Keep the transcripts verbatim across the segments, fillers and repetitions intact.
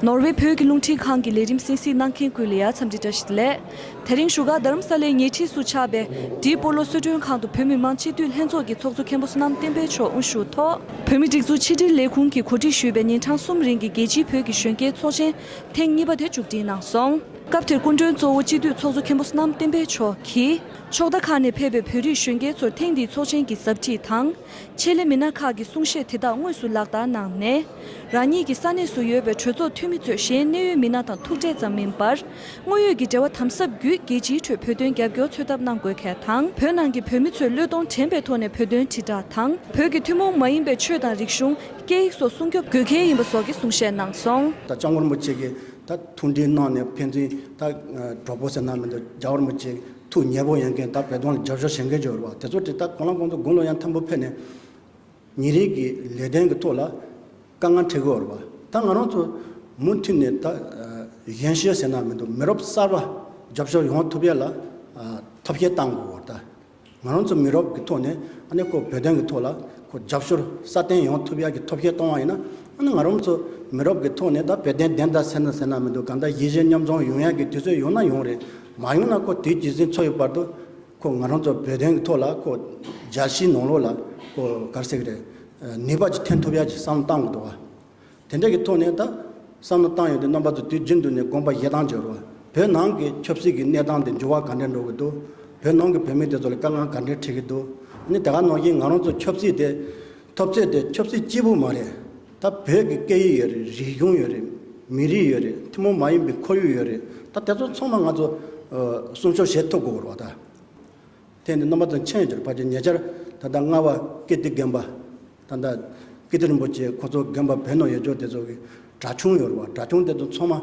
ནོར་ཝེ་བོད་ཀྱི་རླུང་འཕྲིན་ཁང་གི་ལས་རིམ་གསན་གཟིགས་གནང་མཁན་ཀུན་ལ་ཡང་འཚམས་འདྲི་བཀྲ་ཤིས་བདེ་ལེགས། དེ་རིང་བཞུགས་སྒར་རྡ་རམ་ས་ལའི་ཉེ་འཁྲིས་སུ་ཆགས་པའི་ཌི་སྤོ་ལོ་གསོལ་མགྲོན་ཁང་དུ་བོད་མི་མང་སྤྱི་འཐུས་ལྷན་ཚོགས་ཀྱི་ཚོགས་གཙོ་མཁན་པོ་བསོད་ནམས་བསྟན་འཕེལ་མཆོག་དབུ་བཞུགས་ཐོག་བོད་མིའི་སྒྲིག་འཛུགས་ཕྱི་དྲིལ་ལས་ཁུངས་ཀྱིས་གོ་སྒྲིག་ཞུས་པའི་ཉིན་གྲངས་གསུམ་རིང་གི་རྒྱལ་སྤྱིའི་བོད་ཀྱི་གཞོན་སྐྱེས་ཚོགས་ཆེན་ཐེངས་གཉིས་པ་དེ་མཇུག་སྒྲིལ་གནང་སོང་། སྐབས་དེར་སྐུ་མགྲོན་གཙོ་བོ་སྤྱི་འཐུས་ཚོགས་གཙོ་མཁན་པོ་བསོད་ནམས་བསྟན་འཕེལ་མཆོག་གིས། ཕྱོགས་མཐའ་ཁག་ནས་ཕེབས་པའི་བོད་རིགས་གཞོན་སྐྱེས་ཚོར་ཐེངས་འདིའི་ཚོགས་ཆེན་གྱི་ཟབ་ཁྲིད་དང་། ཆེད་ལས་མི་སྣ་ཁག་གི་གསུང་བཤད་དེ་དག་དངོས་སུ་ལག་བསྟར་གནང་ནས། རང་ཉིད་ཀྱི་ས་གནས་སུ་ཡོད་པའི་གྲོས་ཚོགས་འཐུས་མི་ཚོས་གཞན་གནད་ཡོད་མི་སྣ་དང་ཐུག་འཕྲད་ཙམ་མིན་པར། དངོས་ཡོད་ཀྱི་འབྲེལ་བ་དམ་ཟབ་བརྒྱུད་རྒྱལ་སྤྱིའི་ཁྲོད་བོད་དོན་རྒྱབ་སྐྱོར་འཚོལ་ཐབས་གནང་དགོས་ཁེལ་དང་། བོད་ནང་གི་བོད་མི་ཚོས་བློས་གཏོང་དྲན་པའི་ཐོག་ནས་བོད་དོན་དྲིལ་བསྒྲགས་དང་། བོད་ཀྱི་ཐུན་མོང་མ་ཡིན་པའི་ཆོས་དང་རིག་གཞུང་། སྐད་ཡིག་སོགས་སྲུང་སྐྱོབ་དགོས་གལ་ཡིན་པ་སོགས་ཀྱི་གསུང་བཤད་གནང་སོང་། ད་སྐྱབས་མགོན་རིན་པོ་ཆེ་གིས་ད་ཐུགས་འདྲི་གནང་ནས་ཕན་ཚུན་ད་གྲོགས་པོ་ཟེར་ན་མི་འདུག་རྒྱལ་བ་རིན་པོ་ཆེ་ཐུགས་མཉེས་པོ་ཡོད་མཁན། ད་བོད་དོན་ལ་རྒྱབ་སྐྱོར་བྱེད་མཁན་ཅིག་ཡོད་རེད་བ། དེ་ཚོ་དེ་ད་གོང་ལ་གོང་དུ་དགུང་ལོ་ཡང་མཐོན་པོ་ཕེབས་ནས་ཉིན་རེའི་གི་ལས་དོན་གྱི་ཐོག་ལ་དཀའ་ངལ་འཕྲད་ཀྱི་ཡོད་རེད་བ། ད་ང་རང་ཚོ་མུ་མཐུད་ནས་ད་གཞན་ཤེས་ཟེར་ན་མི་འདུག་མི་རབས་གསར་པ་རྒྱབ་སྐྱོར་ཡོང་ཐུབ་ཡ་ལ་ཐབས་ཤེས་གཏང་དགོས་རེད་ད། ང་རང་ཚོ་མི་རབས་ཀྱི་ཐོག་ནས་ཨ་ནི་ཁོ་བོད་དོན་གྱི་ཐོག་ལ་ཁོ་རྒྱབ་སྐྱོར་སྲ་བརྟན་ཡོང་ཐུབ་ཡག་གི་ཐབས་ཤེས་གཏོང་བ་ཡིན་ན། ཨ་ནི་ང་རང་ཚོ་མི་རབས་ཀྱི་ཐོག་ནས་ད་བོད་དོན་བདེན་མཐའ་གསལ་ན་གསལ་ན་མི་འདུག་གང་ལྟར་ཡིད་ཆེས་མཉམ་འཛོམས་ཡོང་ཡག་གི་དུས་ཚོད་ཡོང་ན་ཡོང་རེད། མ་ཡོང་ན་ཁོ་དུས་ཇི་སྲིད་འཚོ་ཡི་བར་དུ་ཁོ་ང་རང་ཚོ་བོད་དོན་གྱི་ཐོག་ལ་ཁོ་རྒྱལ་སྤྱིའི་ནང་ལོགས་ལ་ཁོ་ག་རེ་ཟེར་གི་རེད། ནུས་པ་ཅིག་ཐོན་ཐུབ་ཡག་ཅིག་བསམ་བློ་བཏང་དགོས་འདུག་བ། དེ་འདྲ་གི་ཐོག་ནས་ད་བསམ་བློ་བཏང་ཡོང་དུས་རྣམ་པ་ཚོ་དུས་རྒྱུན་དུ་ནས་དགོངས་པ་བཞེས་སྟངས་བརྗོད་རོགས། བོད་ནང་གི་ཆབ་སྲིད་ཀྱི་གནས་སྟངས་དེ་འགྱུར་བ་ག་འདྲ་འགྲོ་གི་འདུག་བོད་ནང་གི་བོད་མི་དེ་ཚོ་ལ་དཀའ་ངལ་ག་འདྲ་འཕྲད་ཀྱི་འདུག་ཨ་ནི་དེ་ག་ནང་བཞིན་ང་རང་ཚོ་ཆབ་སྲིད་དེ་འཐབ་རྩོད་དེ་ཆབ་སྲིད་གཅིག་པུ་མ་རེད། ད་བོད་ཀྱི་སྐད་ཡིག་ཡོད་རེད། རིག་གཞུང་ཡོད་རེད། མི་རིགས་ཡོད་རེད། ཐུན་མོང་མ་ཡིན་པའི་ཁོར་ཡུག་ཡོད་རེད། ད་དེ་ཚོ་ཚང་མ་ང་ཚོ་སྲུང་སྐྱོབ་བྱེད་ཐུབ་དགོས་རེད་བ་ད། དེ་ནི་རྣམ་པ་ཚོ་མཁྱེན་ཡོད་ཀྱི་རེད། ཕལ་ཆེར་ཉེ་ཆར་ད་ལྟ་རྔ་བ་ཀིརྟི་དགོན་པ། ད་ལྟ་ཀིརྟི་རིན་པོ་ཆེ་ཁོ་ཚོ་དགོན་པ་བོད་ནང་ཡོད་ཆོག་དེ་ཚོ་གི་གྲྭ་ཆུང་ཡོད་རེད་བ། གྲྭ་ཆུང་དེ་ཚོ་ཚང་མ་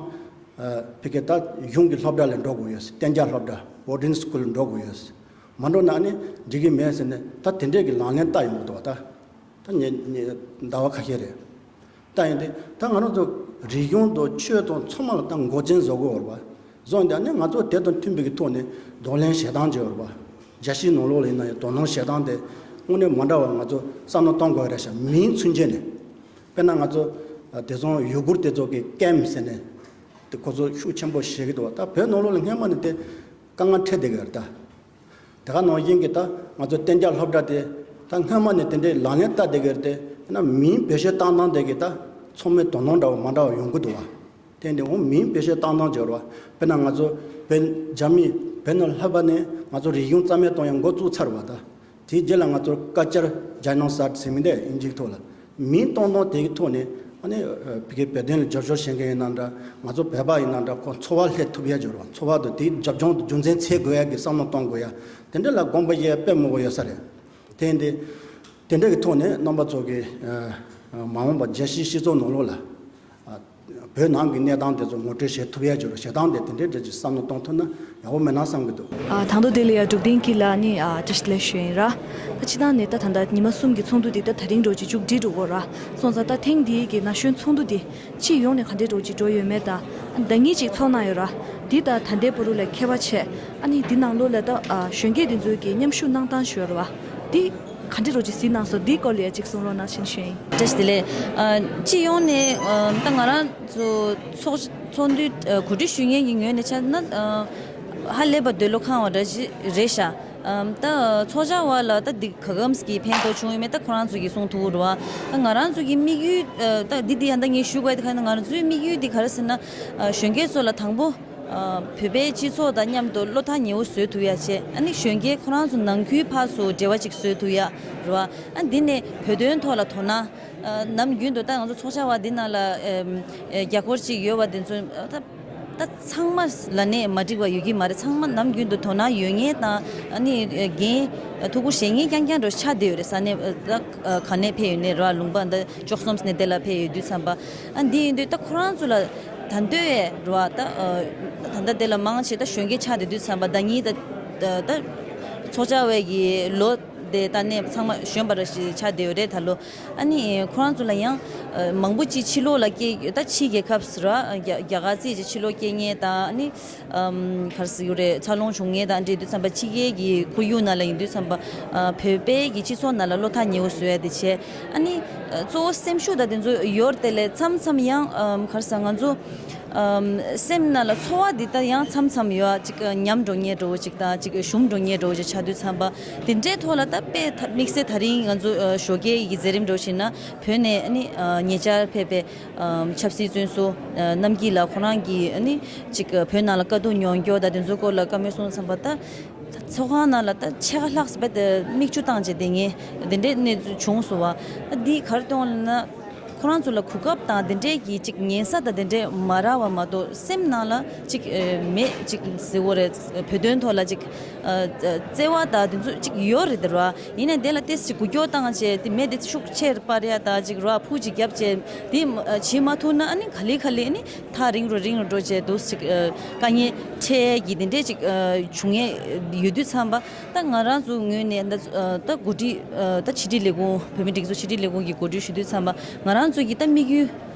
ཕ་གི་ད་གཞུང་གི་སློབ་གྲྭ་ལ་འགྲོ་དགོས་ཡོད། གཏན་འཇགས་སློབ་གྲྭ་བོར་ཌིང་སི་ཀུལ་འགྲོ་དགོས་ཡོད། མ་འགྲོ་ན་ནི་འགྲིག་གི་མེད་ཟེར་ནས་ད་དེ་འདྲས་ཀྱི་ལག་ལེན་བསྟར་ཡོང་གི་འདུག་བ། ད་ད་ཉེ་ཉེ་ཟླ་བ་ཁ་ཤས་རེད། ད་ཡིན་ཏེ་ད་ང་རང་ཚོ་རིག་གཞུང་དང་ཆོས་དང་ཚང་མ་ལ་ད་འགོག་རྐྱེན་བཟོ་དགོས་རེད་བ། བཟོ་འདི་ནི་ང་ཚོ་དེ་དང་མཐུན་པའི་གི་ཐོག་ནས་གདོང་ལེན་བྱེད་སྟངས་བྱེད་དགོས་རེད་བ། རྒྱལ་སྤྱིའི་ནང་ལོགས་ལ་ཡིན་ན་ཡང་དོ་སྣང་བྱེད་སྟངས་དེ་དངོས་གནས་མ་འདྲ་བ་ང་ཚོ་བསམ་བློ་གཏོང་དགོས་རེད་ཤག་མིང་མཚོན་བྱེད་ནས། དཔེར་ན་ང་ཚོ་དེ་ཚོ་ཡུ་གུར་དེ་ཚོ་གི་ཀེམ་ཟེར་ནས་དེ་ཁོ་ཚོ་ཤུགས་ཆེན་པོ་བྱེད་ཀྱི་འདུག་བ། ད་བོད་ནང་ལོགས་ལ་སྔན་མ་ནས་དེ་དཀའ་ངལ་འཕྲད་བསྡད་ཀྱི་རེད་ད། དེ་ག་ནང་བཞིན་གྱི་ད་ང་ཚོ་གཏན་འཇགས་སློབ་གྲྭ་དེ་ད་སྔོན་མ་ནས་དེ་འདྲའི་ལག་ལེན་བསྟར་བསྡད་ཀྱི་རེད་དེ། ཡིན་ན་མིང་བེད་སྤྱོད་བཏང་སྟངས་དེ་གི་ད་ཚང་མས་དོ་སྣང་འདྲ་བ་མ་འདྲ་བ་ཡོང་གི་འདུག་བ། དེ་འདི་འོ་མིང་བེད་སྤྱོད་བཏང་སྟངས་བྱེད་རོགས། དཔེར་ན་ང་ཚོ་བོད་རྒྱ་མི་བོད་ནང་ལྷོད་པ་ནས་ང་ཚོ་རིག་གཞུང་རྩ་མེད་གཏོང་ཡ་འགོ་བཙུགས་ཚར་བ་ད། དེའི་རྗེས་ལ་ང་ཚོར་ཀལ་ཅར་ཇེ་ནོ་སའིཌ་ཟེར་མི་འདི་དབྱིན་ཇིའི་ཐོག་ལ། མིང་བཏོན་སྟངས་དེ་གི་ཐོག་ནས་ཨ་ནི་ཨ་བི་གའི་བོད་དོན་ལ་རྒྱབ་སྐྱོར་བྱེད་མཁན་ཡིན་ན་འདྲ། ང་ཚོ་བོད་པ་ཡིན་ན་འདྲ། ཁོ་འཚོ་བ་སླེབས་ཐུབ་ཡ་འབྱོར་བ། འཚོ་བ་དང་དེའི་རྒྱབ་ལྗོངས་དང་རྒྱུ་མཚན་འཚོལ་དགོས་ཡ་གི་བསམ་བློ་གཏོང་དགོས་ཡ། དེ་འདྲ་ལ་དགོངས་པ་བཞེས་དཔེ་མང་པོ་ཡོད་ས་རེད། དེ་ཡིན་དེ་དེ་འདྲ་གི་ཐོག་ནས་རྣམ་པ་ཚོ་གི་ཨ་ཨ་མ་འོངས་པ་རྒྱལ་སྤྱིའི་སྤྱི་ཚོགས་ནང་ལོགས་ལ་ཨ་བོད་ནང་གི་གནས་སྟངས་དེ་ཚོ་ངོ་སྤྲོད་བྱེད་ཐུབ་ཡ་འབྱོར་བ། བྱེད་སྟངས་དེ་དེ་འདྲའི་འདྲ་ཅིག་བསམ་བློ་གཏོང་ཐུབ་ན་ཡག་པོ་མེད་ན་བསམ་གི་འདུག་ཨ་དང་ཐོག་དེ་ལ་ཡ་འབྲུག་ལྡན་སྐྱིད་ལགས་ནི་ཨ་བཀྲ་ཤིས་བདེ་ལེགས་ཞུ་ཡིན་ར། ད་སྤྱིར་བཏང་ནས་ད་ད་ལྟ་ཉི་མ་གསུམ་གྱི་ཚོགས་འདུ་འདི་ད་དེ་རིང་འདྲ་བོ་ཅིག་མཇུག་སྒྲིལ་འགྲོ་གི་ར། སོང་ཙང་ད་ཐེངས་འདིའི་གི་ན་གཞོན་ཚོགས་འདུ་འདི་སྤྱི་ཡོངས་ནས་ག་འདྲའི་འདྲ་བོ་ཅིག་འགྲོ་ཡོད་མེད། ད་ཟླ་གཉིས་ཅིག་ཚོགས་གནང་ཡོད་ར། འདི་ད་ད་ལྟའི་བར་དུ་ལ་མཁས་པ་བྱས། ཨ་ནི་འདི་ནང་ལོགས་ལ་ད་ཨ་གཞོན་སྐྱེས་འདི་ཚོའི་གི་མཉམ་ཞུགས་གནང་སྟངས་ཞུ་ཡོད་ར་བ། འདི་ག་འདྲའི་འདྲ་བོ་ཅིག་གཟིགས་གནང་སོང་། འདིའི་སྐོར་ལ་ཡ་ཅིག་གསུང་རོགས་གནང་བྱས་ཞུ་ཡིན། བཀྲ་ཤིས་བདེ་ལེགས། ཨ་སྤྱི་ཡོངས་ནས་ཨ་ད་ང་རང་ཚོ་ཚོགས་ཚོགས་འདུའི་ཨ་གོ་སྒྲིག་ཞུ་མཁན་གྱི་ངོས་ནས་བྱས་ན་ཨ་ཧ་ལས་པ་འདོད་བློ་ཁེངས་པ་འདྲ་ཞིག་རེད་ཤག་ཨམ་ད་ཚོགས་བཅར་བ་ལ་ད་འདི་ག་གམ་གྱི་ཕན་ཐོགས་བྱུང་ཡོད་མེད་ད་ཁོ་རང་ཚོ་གིས་གསུང་ཐུབ་ཀྱི་རེད་བ། ད་ང་རང་ཚོ་གི་དམིགས་ཡུལ་ཨ་ད་འདི་འདི་ཡང་ད་ངས་ཞུ་དགོས་ཡ་དེ་ག་ནི་ང་རང་ཚོའི་དམིགས་ཡུལ་འདི་ག་རེ་ཟེར་ན་ཨ་གཞོན་སྐྱེས་ཚོ་ལ་དང་པོ་ཨ་བོད་པའི་སྤྱི་ཚོགས་དང་མཉམ་དུ་བློ་ཐག་ཉེ་བོ་བཟོ་ཐུབ་ཡ་བྱས། ཨ་ནི་གཞོན་སྐྱེས་ཁོ་རང་ཚོ་ནང་ཁུལ་ཕར་ཚུར་འབྲེལ་བ་ཅིག་བཟོ་ཐུབ་ཡ་རེད་བ། ཨ་འདི་ནས་བོད་དོན་ཐོག་ལ་དོ་སྣང་ཨ་ནམ་རྒྱུན་དུ་ད་ང་ཚོ་ཚོགས་བཅར་བ་འདི་ནང་ལ་ཨ་ཨ་རྒྱ་སྐོར་ཅིག་ཡོད་བ་དེ་ཚོ་ཨ་ད། ད་ཚང་མ་ལ་ནས་མ་འགྲིག་པ་ཡོད་ཀྱི་མ་རེད། ཚང་མ་ནམ་རྒྱུན་དུ་དོ་སྣང་ཡོད་མཁན་དང་ཨ་ནི་འགན་ཐུགས་ཁུར་བཞེས་མཁན་རྐྱང་རྐྱང་འདྲ་ཆགས་བསྡད་ཡོད་རེད། ས་གནས་ད་ག་ནས་ཕེབས་ཡོད་ནའི་ར། ལུང་པ་འདི་བཅུ་གསུམ་ནས་དེ་ལ་ཕེབས་ཡོད་དུས་ཙམ་པ། ཨ་འདི་ཡིན་དུས་ད་ཁོ་རང་ཚོ་ལ་ད་འདོད་ཡས་ར་ད་ད་ལྟ་དེ་ལ་མང་ཆེ་ད་གཞོན་སྐྱེས་ཆགས་བསྡད་དུས་ཙམ་པ། ཟླ་གཉིས་ད་ད་ཚོགས་བཅར་བའི་གི་ལོ་ དེ་ད་ནས་ཚང་མ་གཞོན་པ་ར་ཞིག་ཆགས་བསྡད་ཡོད་རེད་ད་ལོ། ཨ་ནི་ཁོ་རང་ཚོ་ལ་ཡང་ཨ་མང་པོ་ཅིག་ཕྱི་ལོགས་ལ་སྐྱེས་ད་ཕྱིའི་རྒྱལ་ཁབ་སུ་ར་རྒྱ་རྒྱ་གར་རྩིས་ཀྱི་ཕྱི་ལོགས་སྐྱེས་མཁན་དང་ཨ་ནི་ཨམ་ག་རེ་ཟེར་དགོས་རེད། འཚར་ལོངས་བྱུང་མཁན་དང་འདྲེས་དུས་ཙམ་པ་ཕྱི་རྒྱལ་གྱི་ཁོར་ཡུག་ནང་ལ་ཡིན་དུས་ཙམ་པ་ཨ་བོད་པའི་གི་སྤྱི་ཚོགས་ནང་ལ་བློ་ཐག་ཉེ་བོ་བཟོ་ཡ་དེ་བྱས། ཨ་ནི་ཨ་གཙོ་བོ་སེམས་ཤུགས་དང་དེ་ཚོ་ཡོད་དེ་ལས་མཚམས་མཚམས་ཡང་ཨམ་ག་རེ་ཟེར་ང་ཚོ། ཨམ་སེམས་ནང་ལ་ཚོར་བ་འདི་ལྟར་ཡང་མཚམས་མཚམས་ཡོད་ཅིག་ཉམས་འགྲོ་ཉེ་འགྲོ་ཅིག་དང་ཅིག་ཞུམ་འགྲོ་ཉེ་འགྲོ་ཅིག་ཆགས་དུས་ཙམ་པ་དེ་འདྲའི་ཐོག་ལ་ད་དཔེ་ད་དམིགས་བསལ་ད་རིང་ང་ཚོ་ཨ་ཞོགས་ཀའི་གི་མཛད་རིམ་འགྲོ་བཞིན་ན་བོད་ནས་ཨ་ནི་ཨ་ཉེ་ཆར་ཕེབས་པའི་ཨམ་ཆབ་སྲིད་བཙོན་ཟུར་ཨ་རྣམ་སྐྱིད་ལགས་ཁོ་རང་གིས་ཨ་ནི་ཅིག་ཨ་བོད་ནང་ལ་དཀའ་སྡུག་མྱོང་རྒྱུ་དང་དེ་ཚོའི་སྐོར་ལ་བཀའ་མོལ་གསུངས་ཙམ་པ་ད། ཚོགས་ཁང་ནང་ལ་ད་ཕྱེད་ཀ་ལྷག་ཙམ་པ་དེ་མིག་ཆུ་བཏང་བྱས་བསྡད་མཁན་དེ་འདྲའི་གནས་ཚུལ་བྱུང་སོང་བ། ད་འདི་ག་རེ་སྟོན་ལབ་ན། ཁོ་རང་ཚོ་ལ་གོ་སྐབས་དང་དེ་འདྲའི་གི་ཅིག་ཉན་ས་དང་དེ་འདྲའི་མ་རག་པ་མ་གཏོགས་སེམས་ནང་ལ་ཅིག་ཨ་མེད་ཅིག་ཟེར་བོ་རེད། བོད་དོན་ཐོག་ལ་ཅིག་ཨ་བརྩེ་བ་དང་དེ་ཚོ་ཅིག་ཡོད་རེད་དེ་ར། ཡིན་ནའི་དེ་ལ་ཏོག་ཙམ་འགུལ་སྐྱོད་བཏང་བྱས་དེ་མེད་དེ་ཤུགས་ཆེར་སྤར་ཡ་དང་ཅིག་ར་ཕུག་ཅིག་བརྒྱབ་བྱས་དེ་བྱེད་མ་ཐུབ་ན་ཨ་ནི་ག་ལེ་ག་ལེ་ཨ་ནི། ཐག་རིང་རུ་རིང་རུ་འགྲོ་བྱས་འདུག་ཅིག་ཨ་དཀའ་ངལ་འཕྲད་ཀྱི་དེ་འདྲས་ཅིག་ཨ་བྱུང་ཡས་ཡོད་དུས་ཙམ་པ་ད་ང་རང་ཚོ་ངོས་ནས་ད་ཨ་ད་འགོ་ཁྲིད་ཨ་ད་ཕྱི་དྲིལ་ལས་ཁུངས་བོད་མིའི་སྒྲིག་འཛུགས་ཕྱི་དྲིལ་ལས་ཁུངས་ཀྱི་གོ་སྒྲིག་ཞུ་དུས་ཙམ་པ་ང་རང་ཚོ་གི་ད་དམིགས་ཡུལ་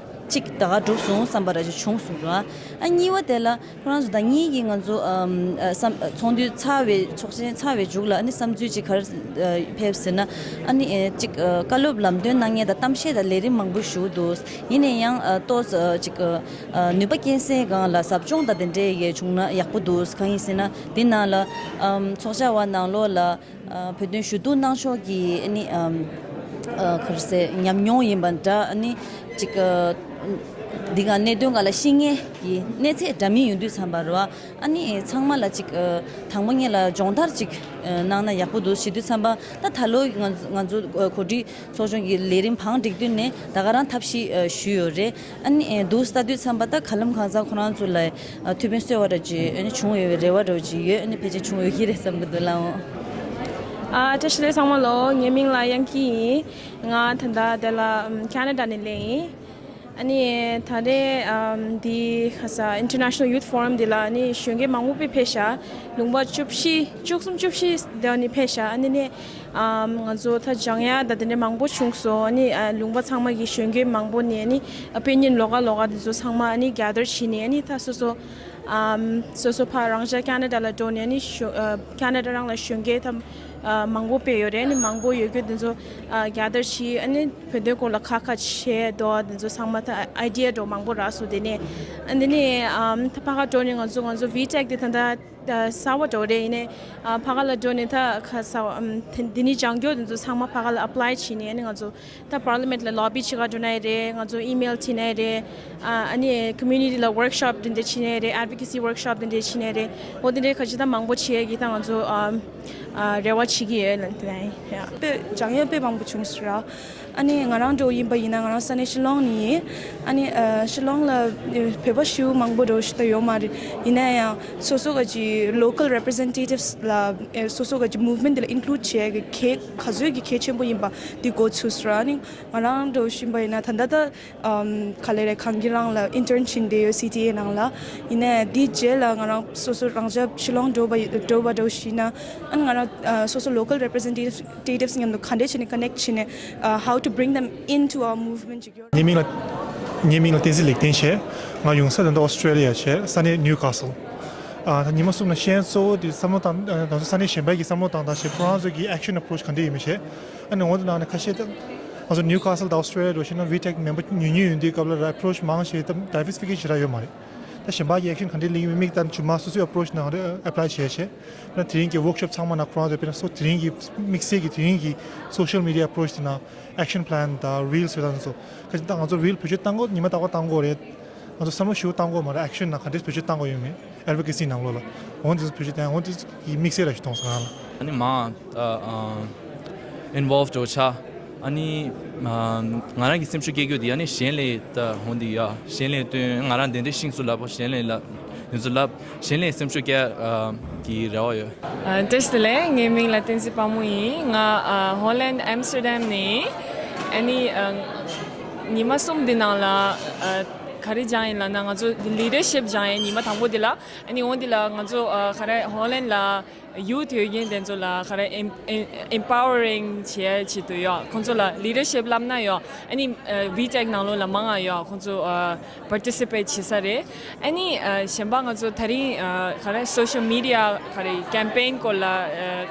ཅིག་ད་ག་གྲུབ་སོང་བསམ་པ་ར་ཅིག་བྱུང་སོང་ར། ཨ་གཉིས་པ་དེ་ལ་ཁོ་རང་ཚོ་ད་གཉིས་ཀྱིས་ང་ཚོ་ཨམ་ཨ་བསམ་ཚོགས་འདུ་ཚར་བའི་ཚོགས་ཆེན་ཚར་བའི་མཇུག་ལ་ཨ་ནི་བསམ་ཚུལ་ཅིག་ག་རེ་ཨ་ཕེབས་ཟེར་ན་ཨ་ནི་ཨ་ཅིག་ཨ་བཀའ་སློབ་ལམ་སྟོན་གནང་མཁན་དང་གཏམ་བཤད་དང་ལས་རིམ་མང་པོ་ཞུ་འདུག་ཡིན་ནའི་ཡང་ཨ་ཏོག་ཙམ་ཅིག་ཨ་ནུས་པ་སྐྱེན་སའི་སྒང་ལ་ཟབ་སྦྱོང་དང་དེ་འདྲས་ཡས་བྱུང་ན་ཡག་པོ་འདུག་གང་ཡིན་ཟེར་ན་དེ་ནང་ལ་ཨམ་ཚོགས་བཅར་བ་ནང་ལོགས་ལ་ཨ་བོད་དོན་ཞུ་གཏུག་གནང་ཕྱོགས་ཀྱི་ཨ་ནི་ཨམ་ཨ་ག་རེ་ཟེར་ཉམས་མྱོང་ཡིན་པ་འདྲ་ཨ་ནི་ཅིག་ཨ་འདི་ག་གནད་དོན་ག་ལ་ཤེས་མཁན་གྱི་གནས་ཚད་འདྲ་མིན་ཡོང་དུས་ཙམ་པ་རེད་བ། ཨ་ནི་ཚང་མ་ལ་ཅིག་ཨ་དང་པོ་ཉིད་ལ་སྦྱོང་བརྡར་ཅིག་ཨ་གནང་ན་ཡག་པོ་འདུག་ཞུ་དུས་ཙམ་པ་ད་ད་ལོ་ང་ང་ཚོ་ཨ་གོ་སྒྲིག་ཚོགས་ཆུང་གི་ལས་རིམ་བང་སྒྲིག་དུས་ནས་ད་ག་རང་ཐབས་ཤེས་ཨ་ཞུས་ཡོད་རེད། ཨ་ནི་ཨ་འདུག་ལྟ་དུས་ཙམ་པ་ད་ག་ལམ་གང་ཟག་ཁོ་རང་ཚོ་ལ་ཨ་ཐུགས་ཕན་གསོས་པ་འདྲ་ཅིག་ཨ་ནི་བྱུང་ཡོད་པའི་རེ་བ་འདྲ་ཅིག་ཡོད། ཨ་ནི་ཕལ་ཆེར་བྱུང་ཡོད་ཀྱི་རེད་བསམ་གྱི་འདུག་ལགས་འོང་། ཨ་བཀྲ་ཤིས་བདེ་ལེགས་ཚང་མ་ལོ། ངའི་མིང་ལ་དབྱངས་སྐྱིད་ཡིན། ང་ད་ལྟ་དེ་ལ་ཨམ་ཁ་ན་ཌ་ནས་སླེབས་ཡིན། ཨ་ནི་ད་རེས་ཨམ་འདི་ཁ་ས་International Youth Forum འདི་ལ་ཨ་ནི་གཞོན་སྐྱེས་མང་པོ་དཔེ་ཕེབས་ཤག་ལུང་པ་བཅུ་བཞི་བཅུ་གསུམ་བཅུ་བཞི་དེ་ནས་ཕེབས་ཤག་ཨ་ནི་ནས་ཨམ་ང་ཚོ་ད་སྦྱང་ཡ་ད་དེ་འདྲ་མང་པོ་བྱུང་སོང་། ཨ་ནི་ཨ་ལུང་པ་ཚང་མ་གི་གཞོན་སྐྱེས་མང་པོ་ནས་ཨ་ནི་opinion་ལོགས་ཀ་ལོགས་ཀ་དེ་ཚོ་ཚང་མ་ཨ་ནི་gather་བྱས་ནས་ཨ་ནི་ད་སོ་སོ་ཨམ་སོ་སོ་ཕར་རང་ཅག་ཁ་ན་ཌ་ལ་འགྲོ་ནས་ཨ་ནི་གཞོན་ཨ་ཁ་ན་ཌ་རང་ལ་གཞོན་སྐྱེས་ད་ཨ་མང་པོ་དཔེ་ཡོད་རེད། ཨ་ནི་མང་པོ་ཡོད་རྒྱུ་དེ་ཚོ་ཨ་gather་བྱས་ཨ་ནི་བོད་དོན་སྐོར་ལ་ཁ་ཁ་བྱས་འདུག་དེ་ཚོ་ཚང་མ་ད་idea་འདྲ་མང་པོ་རག་སོང་། དེ་ནས་ཨ་འདི་ནས་ཨམ་ད་ཕ་ག་འགྲོ་ནས་ང་ཚོ་ང་ཚོ་VTech་དེ་ད་ད་གསར་པ་འདྲ་རེད། ཡིན་ནའི་ཨ་ཕ་ག་ལ་འགྲོ་ནས་ད་ཁ་གསར་པ་ཨམ་དེ་འདི་ནས་སྦྱང་རྒྱུ་དེ་ཚོ་ཚང་མ་ཕ་ག་ལ་apply་བྱས་ནས་ཨ་ནི་ང་ཚོ་ད་Parliament་ལ་lobby་བྱེད་ག་འགྲོ་ནའི་རེད། ང་ཚོ་email་བྲིས་ནའི་རེད། ཨ་ཨ་ནི་community་ལ་workshop་དེ་འདྲ་བྱེད་ནའི་རེད། Advocacy workshop་དེ་འདྲ་བྱེད་ནའི་རེད། འོ་དེ་འདྲའི་ཁ་ཅིག་ད་མང་པོ་བྱེད་ཡས་ཀྱི་ད་ང་ཚོ་ཨ་ཨ་རེ་བ་བྱེད་ཀྱི་ཡོད་ལབ་དེ་ཡ། དཔེ་སྦྱང་ཡས་དཔེ་མང་པོ་བྱུང་སོང་ར། ཨ་ནི་ང་རང་འདྲ་བོ་ཡིན་པ་ཡིན་ན་ང་རང་ས་གནས་ཤི་ལོང་ནས་ཡིན། ཨ་ནི་ཨ་ཤི་ལོང་ལ་བོད་པ་ཞེ་པོ་མང་པོ་འདྲ་བོ་ཞིག་ད་ཡོད་མ་རེད། ཡིན་ན་ཡང་སོ་སོ་ག་ཅིག་local representatives་ལ་ཨ་སོ་སོ་ག་ཅིག་movement་དེ་ལ་include་བྱེད་ཡས་ཀྱི་གལ་ག་ཚོད་ཀྱི་གལ་ཆེན་པོ་ཡིན་པ་འདི་གོ་ཚུགས་སོང་ར། ཨ་ནི་ང་རང་འདྲ་བོ་ཞིག་ཡིན་པ་ཡིན་ན་ད་ལྟ་ད་ཨམ་ག་ལེ་རེད། གངས་སྐྱིད་རང་ལ་intern་བྱེད་བསྡད་ཡོད། CTA་ནང་ལ། ཡིན་ནའི་དེའི་རྗེས་ལ་ང་རང་སོ་སོ་རང་ཅག་ཤི་ལོང་འགྲོ་བ་འགྲོ་བ་འདྲ་བོ་ཞིག་ཡིན་ན་ཨ་ནི་ང་རང་ཨ་སོ་སོ་local representatives མཉམ་དུ་ག་འདྲས་བྱས་ནས་connect་བྱས་ནས་ཨ་how to bring them into our movement་ཅིག་ཡོད། ངའི་མིང་ལ་ངའི་མིང་ལ་བསྟན་འཛིན་ལེགས་ལྡན་བྱས། ང་ཡོང་ས་ད་ལྟ་Australia་བྱས། ས་གནས་Newcastle། ཨ་ད་ཉི་མ་གསུམ་ལ་ཤེས་ཡོན་གཙོ་བོ་དེ་བསམ་བློ་བཏང་ད་ད་ས་གནས་གཞན་པ་གི་བསམ་བློ་བཏང་སྟངས་བྱས་ཁོ་རང་ཚོ་གི་action approach་ག་འདྲས་ཡིན་མིན་བྱས། ཨ་ནི་འོ་དེ་ནང་ནས་ཁ་ཤས་ད་ང་ཚོ་Newcastle་དང་Australia་འགྲོ་ཤེས་ན་VTech་member་ཉུང་ཉུང་ཡོད་དུས་སྐབས་ལ་approach་མང་བྱས་ད་diversification་ཞེ་དྲག་ཡོད་མ་རེད། ད་གཞན་པ་གི་action་ག་འདྲས་ལེན་གྱི་མིན་མིག་ལྟ་ཇུ་མ་སོ་སོའི་approach་ནང་apply་བྱས་བྱས། ད་དེ་རིང་གི་workshop་ཚང་མ་ནང་ཁོ་རང་ཚོ་དཔེར་ན་སོ་དེ་རིང་གི་དམིགས་བསལ་གྱི་དེ་རིང་གི་social media approach་དེ་ནང་action plan་དང་reels་ཟེར་ད་ཚོ་ཁ་ཅིག་ད་ང་ཚོ་reel་བེད་སྤྱོད་བཏང་དགོས་ཉི་མ་རྟག་པར་བཏང་དགོས་རེད། ང་ཚོ་བསམ་བློ་ཞིག་བཏང་དགོས་མ་རེད། action་ནང་ག་འདྲས་བེད་སྤྱོད་བཏང་དགོས་ཡོད་མེད་advocacy་ནང་ལོགས་ལ་འོ་འདི་ཚོ་བེད་སྤྱོད་བཏང་འོ་འདི་ཚོ་གི་དམིགས་བསལ་ར་ཞིག་མཐོང་སོང་ང་ལ། ཨ་ནི་མ་involve་འགྲོ་ཆ། ཨ་ནི་ང་རང་གི་སེམས་ཤུགས་སྐྱེ་རྒྱུ་དེ་ཨ་ནི་གཞན་ལས་ད་འོ་འདི་ཡ་གཞན་ལས་སྟོན་ང་རང་དེ་འདྲས་ཤིང་སུ་ལབ་པ་གཞན་ལས་ལབ་ཡོད་ཚུལ་ལབ་གཞན་ལས་སེམས་ཤུགས་སྐྱེ་གི་རེ་བ་ཡོད། ཨ་བཀྲ་ཤིས་བདེ་ལེགས། ངའི་མིང་ལ་བསྟན་འཛིན་དཔལ་མོ་ཡིན། ང་ཨ་Holland Amsterdam་ནས་ཨ་ནི་ཨ་ཉི་མ་གསུམ་འདི་ནང་ལ་ཨ་ག་རེ་སྦྱངས་ཡིན་ལབ་ན་ང་ཚོ་leadership་སྦྱངས་ཡིན་ཉི་མ་དང་པོ་འདི་ལ། ཨ་ནི་འོ་འདི་ལ་ང་ཚོ་ཨ་ག་རེ་Holland་ལ་ ཡུ་ཐི་ཡོད་མཁན་དེ་ཚོ་ལ་ག་རེ་ཨེམ་ཨེམ་ཨེམ་པ་ཝ་རིང་བྱེད་ཆེད་དུ་ཡོད། ཁོང་ཚོ་ལ་ལི་ཌར་ཤིབ་བསླབ་ན་ཡོད། ཨ་ནི་ཨ་ཝི་ཊེག་ནང་ལོགས་ལ་མང་ང་ཡོད། ཁོང་ཚོ་ཨ་པར་ཊི་སི་པེཊ་བྱེད་ས་རེད། ཨ་ནི་ཨ་གཞན་པ་ང་ཚོ་ད་རིང་ཨ་ག་རེ་སོ་ཤལ་མི་ཌི་ཡ་ག་རེ་ཀེམ་པེན་སྐོར་ལ་ཨ་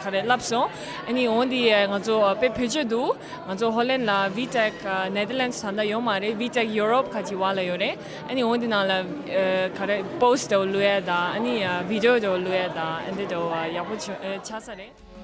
ག་རེ་བསླབ་སོང་། ཨ་ནི་འོན་ཏེ་ང་ཚོ་ཨ་དཔེ་བོད་ཆས་འདུག་ང་ཚོ་ཧོ་ལན་ལ་ཝི་ཊེག་ཨ་ནེ་དར་ལེན་ཌི་སི་ད་ལྟ་ཡོད་མ་རེད། ཝི་ཊེག་ཡུ་རོབ་ཁ་ཅིག་བ་ལ་ཡོད་རེད། ཨ་ནི་འོན་ཏེ་ནང་ལ་ཨ་ག་རེ་པོ་སི་ཊི་དེ་བླུག་ཡ་དང་ཨ་ནི་ཨ་བི་ཌི་ཡོ་དེ་བླུག་ཡ་དང་ཨ་འདི་དེ་ཡག་པོ་ཆགས་ས་རེད།